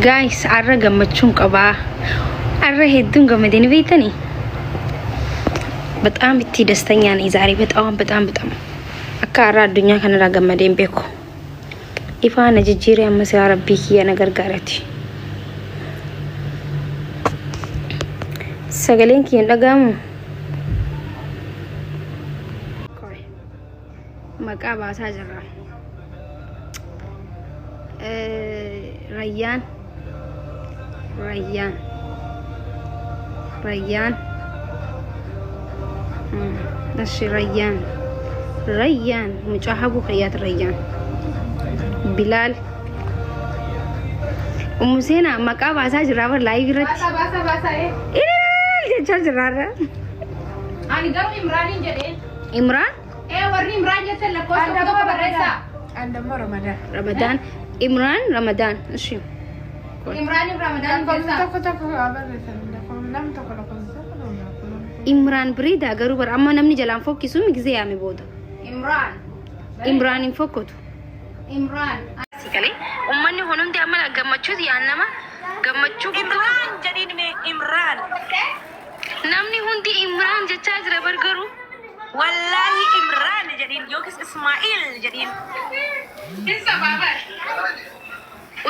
Guys arra gammachuun qabaa. Arra hedduun gammadee ni beektanii? በጣም itti ደስተኛ ነኝ ዛሬ በጣም በጣም በጣም akka har'a addunyaa kanarraa gammadee hin beeku. Ifaa na jijjiiree ammas yaa rabbii kiyya na gargaarati. Sagaleen kiyya hin dhaga'amu? Maqaa baasaa jirra. Rayyaan Rayyaan Rayyaan Eshi Rayyaan Rayyaan mucaa habuu kiyyaati Rayyaan Bilaal Ummu Seenaa maqaa baasaa jirraa bar live irratti. Baasaa baasaa baasaa ee. Ilil jechaa jirraarra. Ani garuu Imraaniin jedheen. Imraan Ee warri Imraan jettan lakkoofsa tokko tokko barreessaa. Andammoo Ramadaan. Ramadaan Imraan Ramadaan እሺ Imraaniif Ramadaan Lakkoofsa keessaa. tokko tokko haa barreessan. Lakkoofsa namni tokko lakkoofsa tokko namni tokko lakkoofsa. Imraan bareedaa garuu bara amma namni jalaan fokkisu gisee yaame booda. Imraan. Imraan hin fokkotu. Imraan. Galee uummanni kun hundi amma gammachuu yaannama gammachuu guddaa Imraan jedhiin mee Imraan. namni hundi Imraan jechaa jira bar garuu. Wallaahi Imraan jedhiin yookiis Ismaa'il jedhiin. Hin sabaabar.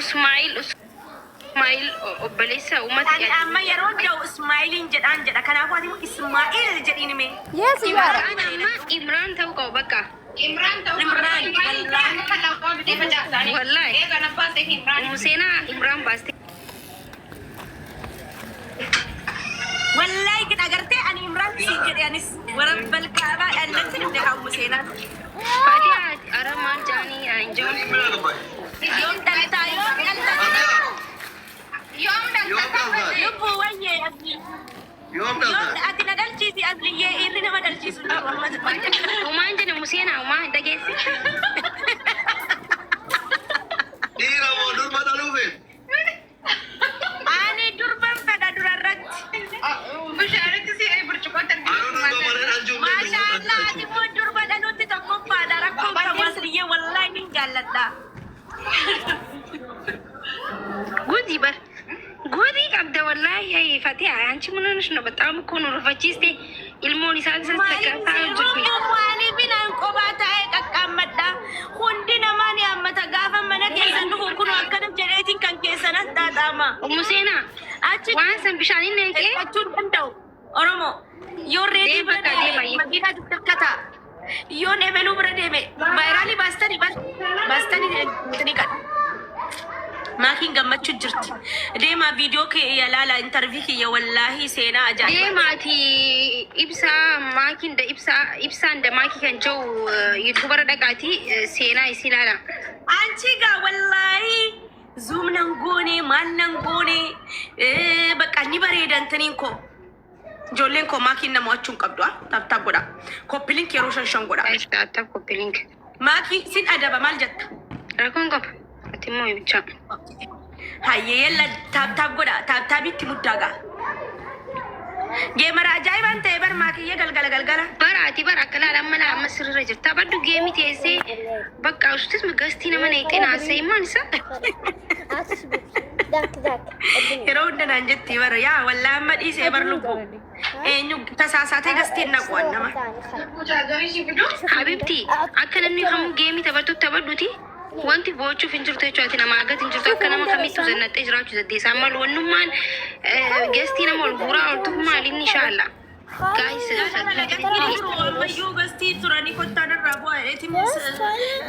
Usmaa'il Usmaa'il obboleessa uummata Ani amma yeroo jedhu Ismaa'iliin jedhaan jedha. Kanaafuu ati immoo Ismaa'il jedhiin mee. Yes, you are. Imraan amma Imraan ta'uu qaba bakka. Imraan ta'uu Imraan, Imraan wallaahi. kan lafa bitee facaasaanii. Wallaahi. Ee kan abbaa ta'e Imraan. Ummu Seenaa Imraan baaste. Wallaahi kan agartee ani Imraan siin jedhe anis warabbal kaabaa dhallatti dhufne kaa'u seenaa. Fatiha ara maal jaanii hin jiru. Yoom dhaltaa yoom dhaltaa. Yoom dhalta? Lubbuu wayyee asli. Yoom Yoom dhalta? ati na dhalchiisi asliyyee dhiirri nama dhalchiisu hin jiru ammas. Umaan jedhe Ummu Seenaa umaa hin dhageessi. Dhiira moo durba dhaluu feetu? Ani durban fedha durarratti. Bishaanitti si burcuqqootti Anuu durba malee dhalchuu hin Maasha danda'u. Allah ati immoo durba dhaluutti tokkoffaadha rakkoon qabu asliyyee wallaahi nin jaalladha. Gudii bar gudii qabda wallaahi hay Fatiha አንቺ ምን ሆነሽ ነው? በጣም እኮ ነው rufachiiste ilmoon isaa isa takka jirti. Maaliif naan qophaa taa'ee qaqqaammadha? Hundi namaa ni hammata gaafa mana keessan dhufu kun akkana jedheetiin kan keessanas xaaxaama. Ummu Seenaa Achi waan san bishaaniin naqee hirkachuu hin danda'u. Oromoo yoo reetii Deema bira bakka deema. deeme makiinaa hirkata. Yoon emeluu bira deeme vaayiraalii baastanii baastanii ni qadha. Maakiin gammachuu jirti. Deemaa viidiyoo kiyya laala interview kiyya wallaahi seenaa ajaa'iba. Deemaati ibsaa maakiin da ibsaa ibsaan da maakii kan jiru yuutuubara dhaqaati seenaa isii ilaala. Anchi gaa wallaahi zoom nan goone maal nan goone bakka ni bareedantaniin koo. Ijoolleen koo maakiin nama mo'achuu hin qabdu. Tap tap godha. Copy link yeroo shan shan godha. Tap tap copy link. Maakii sin adaba maal jetta? Rakkoon qaba. Ati immoo ibichaa. Hayyee yalla tap tap godha. Tap tapitti muddaa gaa. Gamer ajaa'ibaan ta'e bar maakiyyee galgala galgala. Bara ati bara akka laala amma laa amma sirriirra jirta. Baddu game teessee bakka usutis guest nama neeqee naasee maal isa? Yeroo hunda naan jetti bara yaa wallaa amma dhiisee bar lubbuu. Eenyu tasaasaatee guestiin naquwan nama. Habibti akka namni kamuu game taphattu taphadhuti. Wanti boochuuf hin jirtu jechuudha. Ati nama agat hin jirtu akka nama kamittuu zannattee jiraachuu dandeessa. Amma wannummaan guest nama ol guuraa ooltuuf maal inni inshaalla. Guys Ammayyuu guest turanii kottaan irraa bu'aa eetimus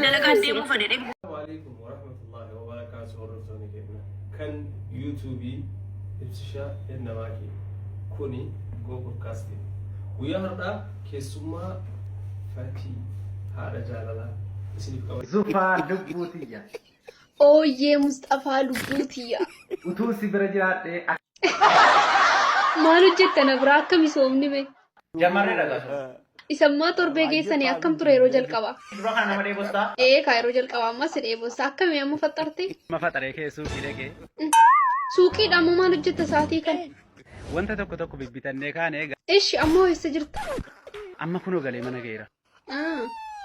dalagaan deemuu fedhe. Alaikum warahmatullahi wabarakatuh hordoftoonni keenya kan yuutuubii ibsishaa ennamaaki kuni Go Podcast guyyaa har'aa keessummaa Fatii haadha jaalalaa isiniif qaba. Zufaa lubbuu tiyya. Ooyyee Musxafaa lubbuu tiyya. Utuu si bira jiraadhee Maal hojjetta na biraa akka misoomni mee? Jammarree dhagaatu. Isammaa torbee geessanii akkam ture yeroo jalqabaa? Dura kana nama dheebostaa. Ee kaa yeroo jalqabaa ammas si dheebossa akkamii amma faxxarte? Amma faxaree kee suuqii dhaqee Suuqiidha ammoo maal hojjetta sa'aatii kana? wanta tokko tokko bibbitannee kaane Ishi ammoo eessa jirta? Amma kunoo galee mana geera. Ah,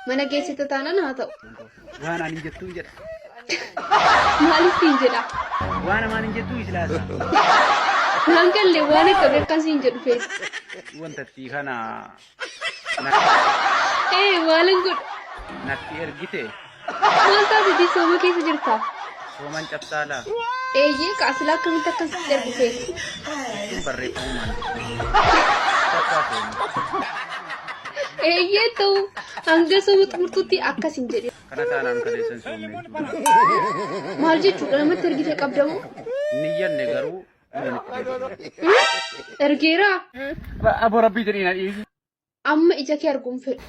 mana geessite taanaan haa ta'u. Waan ani jettuun jedha. Maaliif siin jedha? Waan hamaan hin jettuu islaasa. Naan galle waan akkamii akkan siin jedhu feeti. Wantattii kana Ee maalan godha? natti ergite Maal taateti sooma keessa jirta? sooman cabsaalaa. Eeyyee qaasilaa akkamitti akkan sitti ergu feeti? Jechuun barreeffamumaan. Cabsaa sooma. Eeyyee ta'u hanga sooma xumurtutti akkas hin jedhin. Kana taanaan kaleessan soomne. Maal jechuudha namatti ergite qabdamoo? Niyyanne garuu nuun itti deebi'e. Ergeeraa? Aboo rabbii jedhii na dhiisi. Amma ija kee arguun fedhu.